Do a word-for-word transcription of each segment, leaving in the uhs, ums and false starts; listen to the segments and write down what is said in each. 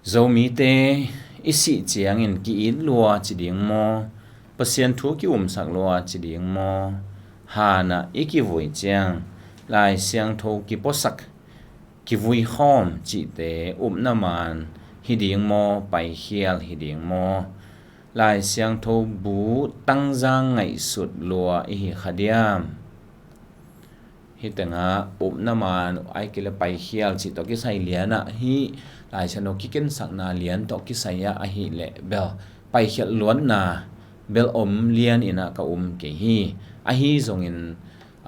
Zomite i sih ciangin ki-it lua ci ding maw? Pasian thu ki-umsak lua ci ding maw? Hanah i kivui ciang Lai Siangtho kipuasak, kivui khawm cihte upna man hi ding maw, paikhial hi ding maw? Lai Siangtho bu tangzang ngaihsut lua i hi kha diam? Hih tengah upna man, ahih kei leh paikhial cih tawh kisai lianah hih Lai Siangtho kikensakna lian tawh kisai ah ahih leh bel paikhial luatna bel om lian inah ka um kei hi. Ahi zongin,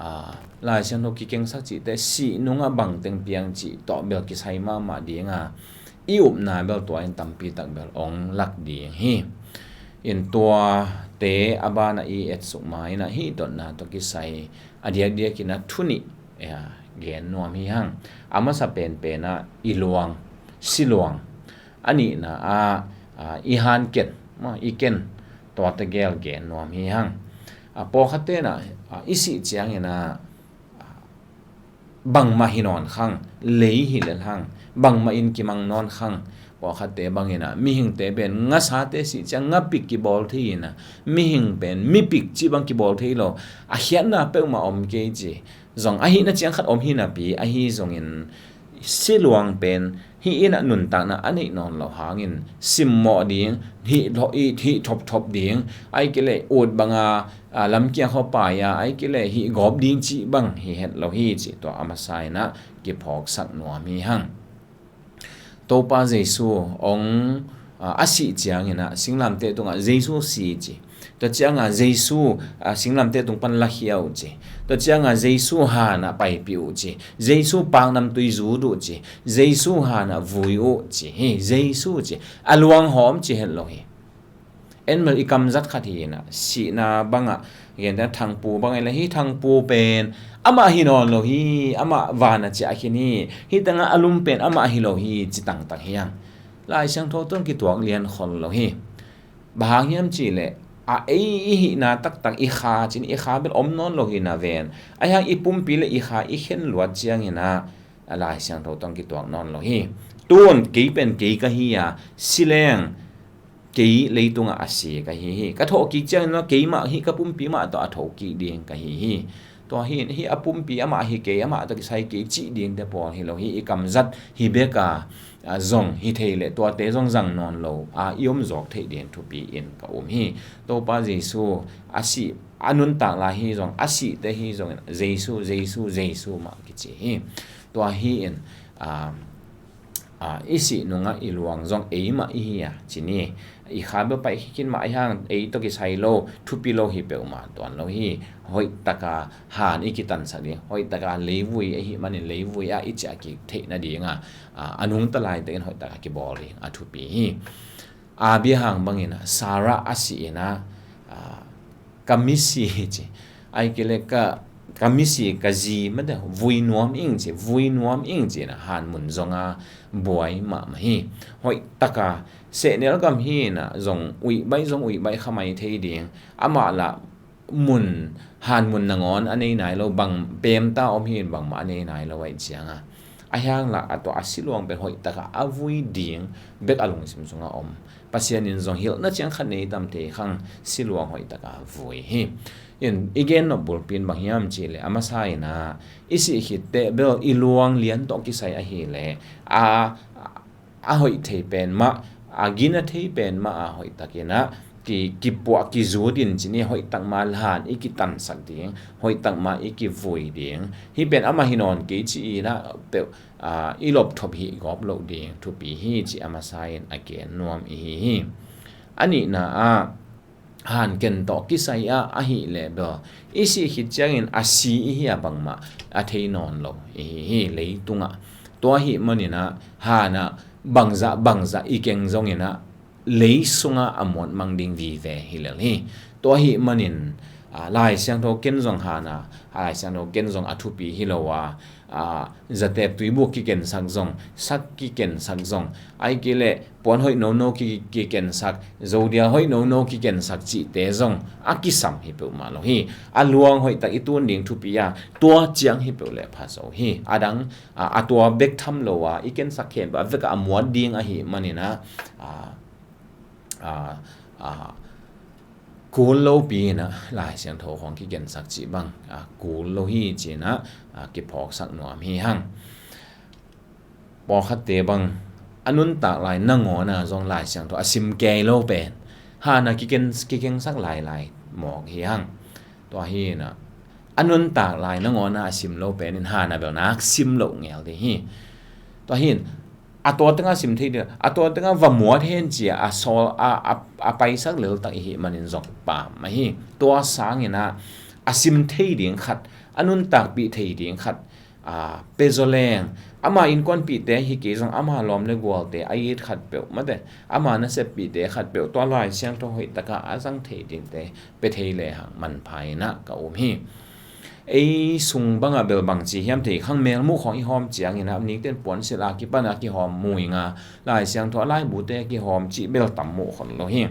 aa, Lai Siangtho kikengsak cihte sih nungah bangteng piang cih tawh bel kisai mahmah dinga, i upna bel tua in tampi tak bel ong lak ding hi. In tuate a banah i etsuk ma inah hih dotna tawh kisai a diakdiak inah thu nih, ea, gen nuam hi hang. A masa penpenah i luang, si luang. A nihna ah, a, i han ken, ma, i ken, tuate gel gen nuam hi hang. A, pawlkhat tenah, a, i sih ciang inah, a, bangmah hi nawn khang, lei hi lel hang, bangmah in kimang nawn khang. Pawlkhatte bang inah mihingte pen ngasate sih ciang ngapik kibawl thei inah, mihing pen mipik cih bang kibawl thei lo. A khiatna peuhmah om kei ci. Zong ahihna ciang khat om hi napi, ahi zongin si luang pen hih inah nuntakna a neih nawn lo hangin simmawh ding, hih, hih thopthop ding, ahih kei leh ut banga, a, lamkiang khawng pai a, ahih kei leh hih gawp ding cih bang hi het lo hi cih tua a masa inah kiphawksak nuam hi hang. Topa Jesu ong, a, a sih ciang inah singlamteh tungah Jesu si ci. Tua ciangah Jesu, a, singlamteh tung pan lakhia uh ci. Tua ciangah Jesu hanah paipih uh ci. Jesu paknamtui zut uh ci. Jesu hanah vui uh ci hi. Jesu ci. A luang hawm ci het lo hi. En mel i kamzat khat hi inah, sihna bangah, gente thangpu bangah inah, hih thangpu pen amah hi nawn lo hi, amah van a ciah khin hi, hih tengah a lum pen amah hi lo hi, ci tangtang hi hang. Lai Siangtho tawh kituak lian khol lo hi. Bang hang hiam cih leh, a ei i hihna taktak i kha cin i kha bel om nawn lo hi na ven. Ahi hang i pumpi le i kha i khen luat ciang inah, a Lai Siangtho tawh kituak nawn lo hi. Tun kei pen kei ka hi a, si leng kei leitungah a si ka hi hi. Ka thawhkik ciangin keimah hi, ka pumpi mah tawh a thokik ding ka hi hi. Tua hi, hih a pumpi amah hi kei, amah tawh kisai kei cih dingte pawl hi lo hi. I kamzat hi bek a, a, zong hi thei leh tuate zong zang nawn lo a, i om zawk theih ding thupi in ka um hi. Topa Jesu a sih, a nuntak lai hi zong, a sihte hi zongin Jesu, Jesu, Jesu mah kici hi. Tua hi in, a, a, i sih nungah i luang zong eimah i hi a, ci ni. I kha bel pai khin mah ahi hang, ei tawh kisai lo, thupi lo hi peuhmah tuan lo hi. Hoih taka han i kitansak ding, hoih taka leivui ahih manin leivui ah i ciah kik theih nadingah, a, a nungta laitakin hoih taka kibawl ding a thupi hi. Abraham bangin ah, Sarah a sih inah, a, ka misi ci. Ahih kei leh ka, ka misi, ka zi mate, vui nuam ing ci, vui nuam ing ci inah, han mun zonga buai mahmah hi. Hoih taka, sehnel gam hi inah, zong uih baih, zong uih baih kha mai thei ding. Amah lah mun, han mun nangawn a nei nai lo, bang pemta om hi in bangmah a nei nai lo ahih cianga. Ahi hang lah, a tua a si luang pen hoih taka a vui ding bek a lungsim sungah om. Pasian in zong hilhna ciang khat nei tam thei khang, si luang hoih taka vui hi. In, i gen nop bulpi in bang hiam cih leh, a masa inah, i sih khit teh bel i luang lian tawh kisai ahih leh, a, a hoih thei pen mah, a gina thei pen mah a hoih takin ah, ki, kipuah, kizut in ci ni, hoih tak mah han i kitansak ding, hoih tak mah i kivui ding. Hih pen amah hi nawn kei ci inah, peuh, a, i lopthop hih gawp loh ding thupi hi ci a masa in a gen nuam i hi hi. A nihna ah, han ken tawh kisai ah ahih leh bel, i sih khit ciangin a si i hi a, bangmah a thei nawn lo i hi hi leitungah. Tua ahih manin ah, hanah bangzah bangzah i keng zongin ah, lei sungah a muat mang ding vive hi lel hi. Tua ahih manin, a, Lai Siangtho ken zong hana, a, Lai Siangtho ken zong a thupi hi lo a, a, zatep tuibuk kikensak zong, sak kikensak zong, ai kei leh puan hoih nono ki, kikensak, zodial hoih nono kikensak cihte zong a kisam hi peuhmah lo hi. A luang hoihtak i tun ding thupi a, tua ciang hi peuh leh pha zo hi. A dang, a, a tua bek tham lo a, i kensak khempeuh a vekah a muat ding ahih maninah, a, a, a, kul lopi inah Lai Siangtho khawng kikensak cih bang, a, kul lo hi cinah, a, kiphawksak nuam hi hang. Pawlkhatte bang a nuntak lai nangawna zong Lai Siangtho a sim kei lo pen hana kiken, kikensak lailai mawk hi hang. Tua hi inah a nuntak lai nangawna a sim lo pen in hana bel nak sim loh ngel ding hi. Tua hi in a tua tengah sim thei ding, a tua tengah va muat hen cia a sawl a, a, a paisak leltak ihih manin zong pam ahi. Tua sanginah a sim thei ding khat, a nuntakpih thei ding khat, a, pia zaw leng, ama innkuanpihte hi kei zong ama lawm le gualte a it khat peuh mate, ama naseppihte khat peuh tua Lai Siangtho hoihtaka a zang thei dingte pia thei lehang manpha inah ka um hi. Ei sung bangah bel bangci hiam thei khang melmuh khawng i hawm cianginah nikten puansilh a kipan a kihawm mu inga Lai Siangtho a laibute a kihawm cih bel tam muh khon lo hi.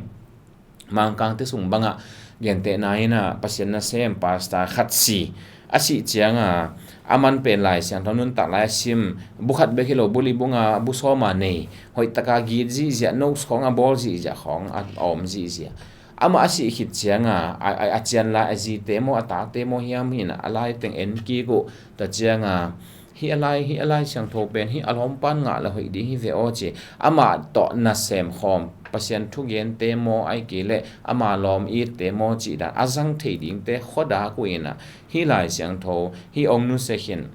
Mangkangte sung bangah gentehna inah Pasian nasem pastor khat si a sih cianga a man pen Lai Siangtho nuntak lai a sim, bu khat bek hi lo, bu li bu nga bu sawma nei, hoihtaka git zihziah, notes khawng a bawl zihziah khawng a om zihziah. Amah a sih khit cianga a, a, a cian lai a zite maw a tate maw hiam hinah a lai teng en kik uh ta cianga hih a lai, hih a Lai Siangtho pen hih a lawmpan ngah le hoih ding hi ve aw ci. Amah tawh nasem khawm Pasian thugente maw ai kei leh ama lawm itte maw cih dan a zang thei dingte khuadak uh inah hih Lai Siangtho hih ong nusia khin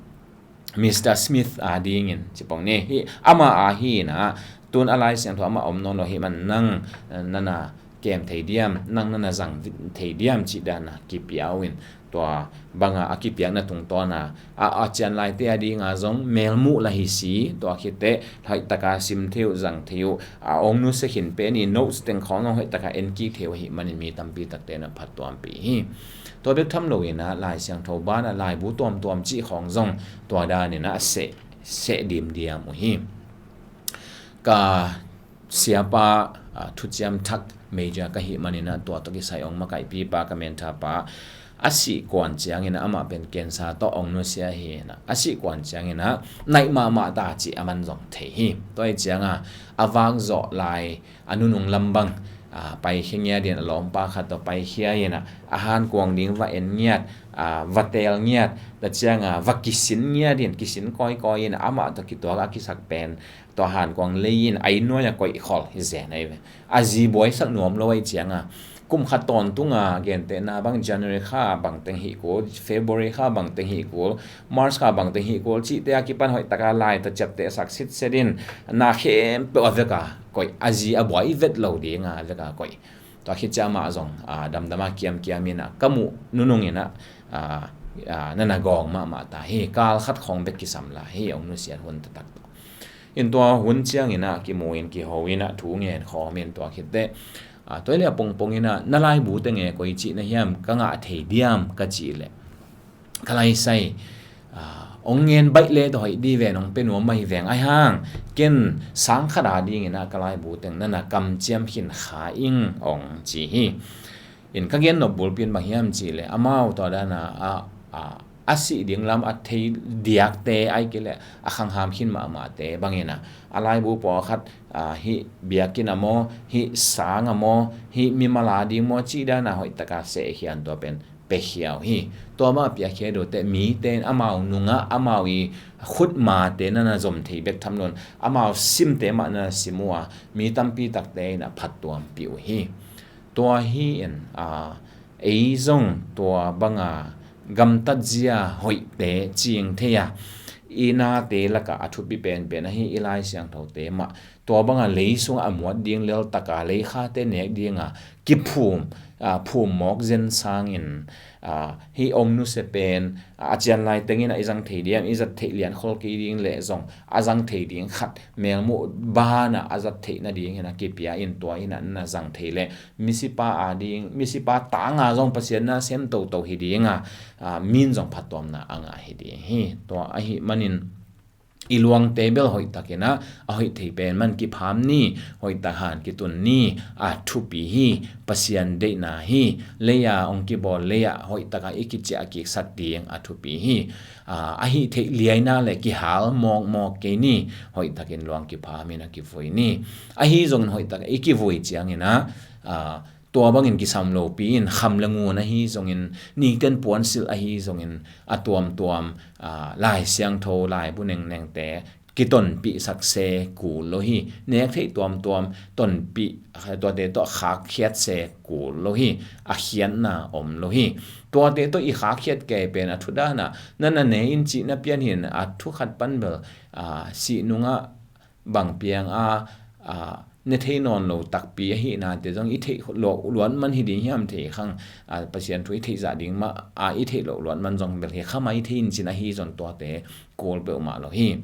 Mister Smith a dingin cipong ni hih ama a hi inah tun a Lai Siangtho amah om nawn lo hih man nang nana kem thei diam, nang nana zang thei diam cih dana kipia uh in tua banga a kipiakna tungtawna a, a cian laite a dinga zong melmuh la hi si, tua khitteh hoihtaka sim thei uh, zang thei uh, a ong nusia khin pen i notes teng khawng a hoihtaka en kik thei uh ahih manin mi tampi takte na phattuampih hi. Tua bek tham lo inah Lai Siangtho banah laibu tuamtuam cih khawng zong tua daninah a seh, seh dimdiam uh hi. Ka siapa, a, thuciam thak major ka hih maninah tua tawh kisai ong makaihpipa ka menthapa a sih kuan cianginah amah pen cancer tawh ong nusia hinah a sih kuan cianginah naih mahmah ta cih a man zong thei hi. Tua hi cianga a vak zawh lai a nunung lam bang, a, paikhia ngiatin a lawmpa khat tawh paikhia inah a hankuang ding va en ngiat, a, va teel ngiat ta cianga va kisin ngiatin kisin kawikawi inah amah tawh kituak a kisak pen tua hankuang lei in a inn nuai a koih khol hi zen ahi ve. A zi buaisak nuam lo ahi cianga kum khat tawntunga gentehna bang January kha bangteng hih kul, February kha bangteng hih kul, March kha bangteng hih kul cihte a kipan hoihtaka laita ciaptehsak sitset in na khempeuh a veka koih, a zi a buai vet lo dinga a veka koih. Tua khit ciah amah zong, a, damdama kiamkiam inah ka muh nunung inah, a, a, nana gawng mahmah ta hi. Kal khat khawng bek kisam la hi, ong nusiat hun taktak tawh. In tua hun cianginah kimu in kiho inah thu ngen khawm in tua khitteh, a, tua hi leh a pongpong inah na laibu teng e koi cih na hiam ka ngah thei diam ka cih leh ka laisai, a, ong ngen baih le tawh hoih di ven ong pe nuam mah hi veng ahi hang ken sang khat a dinginah ka laibu teng nana kamciam khin kha ing ong ci hi. In ka gen nop bulpi in bang hiam cih leh amau tua dana a, a, a sih ding lam a thei diakte ai kei leh a khangham khin mahmahte bangin a, a laibu pawlkhat, a, hih biakinn a maw, hih sang a maw, hih mimal a ding maw cih dana hoih taka sehkhian tua pen piakhia uh hi. Tua mah piakhia doteh mite in amau nungah amau i khutmate nana zom thei bek tham loin amau simte mah nana sim uh a, mi tampi takte in a phattuampih uh hi. Tua hi in, a, ei zong tua banga gamtatzia hoihte cing thei a, i nate lakah a thupi penpen ahi i Lai Siangthote mah tua banga lei sungah a muat ding leltaka leikhate nek dinga kiphum, a, phum mawk zen sangin, a, hih ong nusia pen, a, a cian lai tengin a i zang thei ding, i zat theih lian khol kei ding leh zong a zang thei ding khat melmuh banah a zat theih nadingin a kipia in tua in a na zang thei leh misipa a ding, misipa tanga zong Pasian na sem toto hi dinga, a, min zong phattuamna a ngah hi ding hi. Tua ahi manin i luangte bel hoihtakin a, a hoih thei pen man kipham ni, hoihtak han kitun ni, a thupi hi, Pasian deihna hi, leia ong kibawl leia hoihtaka i kiciah kiksak ding a thupi hi. A, ahi theih liaina le kihal mawkmawk kei ni, hoihtakin luang kiphamin a kivui ni. Ahi zongin hoihtaka i kivui ciangin a, a, tua bangin kisam lopi in kham le ngun ahi zongin, nikten puansilh ahi zongin, a tuamtuam, a, Lai Siangtho, laibu nengnengte kitonpihsak se kul lo hi. Nek theih tuamtuam tonpih, tuate tawh khakkhiat se kul lo hi. A khiatna om lo hi. Tuate tawh i khakkhiat kei pen a thudanah na na ne in cihna pian hin a thu khat pan bel, a, sih nungah bang piang a, a, ne thei nawn lo takpi ahi nate zong i theih lo luat man hi ding hiam thei khang, a, Pasian thu i theih zah ding mah a i theih lo luat man zong bel hi khama i theih in cin ahi zong tuate kul peuhmah lo hi.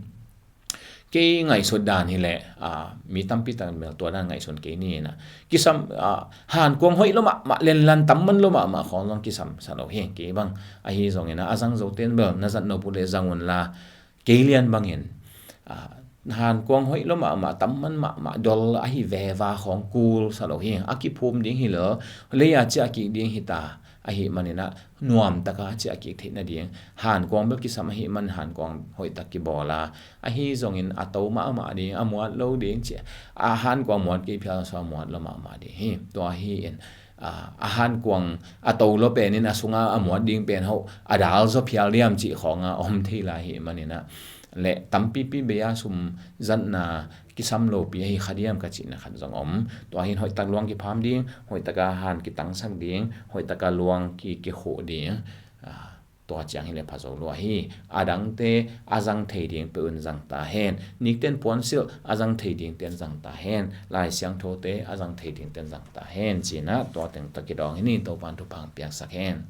Kei ngaihsut dan hi leh, a, mi tampi tak bel tua dan ngaihsun kei ni inah kisam, a, hankuang hoih lo mahmah, lenlan tam man lo mahmah khawng zong kisam sa lo hi. Kei bang ahi zongin a, a zang zoten bel na zat nop uh leh zang unla, kei lian bangin, a, hankuang hoih lo mahmah, tam man mahmah, dol ahi veva khawng kul sa lo hi. A kiphum ding hi lo, leia ciah kik ding hi ta ahi maninah nuamtaka ciah kik theih nading hankuang bel kisam ahi man hankuang hoihtak kibawla, ahi zongin a to mahmah ding, a muat lo ding ciah, a hankuang muat kei phial so a muat lo mahmah ding hi. Tua hi in, a, a hankuang a to lo penin a sunga a muat ding pen ho a dal zaw phial diam cih khawnga om thei lai hi maninah, le tampipi bei-a sum zatna kisam lopi ahi kha diam ka cihna khat zong om. Tua hin hoihtak luang kipham ding, hoihtaka han kitangsak ding, hoihtaka luang ki, kikhuh ding. A, tua ciang hi le pha zo lua hi. A dangte a zang thei ding peuh in zang ta hen. Nikten puansilh a zang thei dingten zang ta hen. Lai Siangthote a zang thei dingten zang ta hen. Cinah tua teng tawh kidawng hi ni, Topan thupha piaksak hen.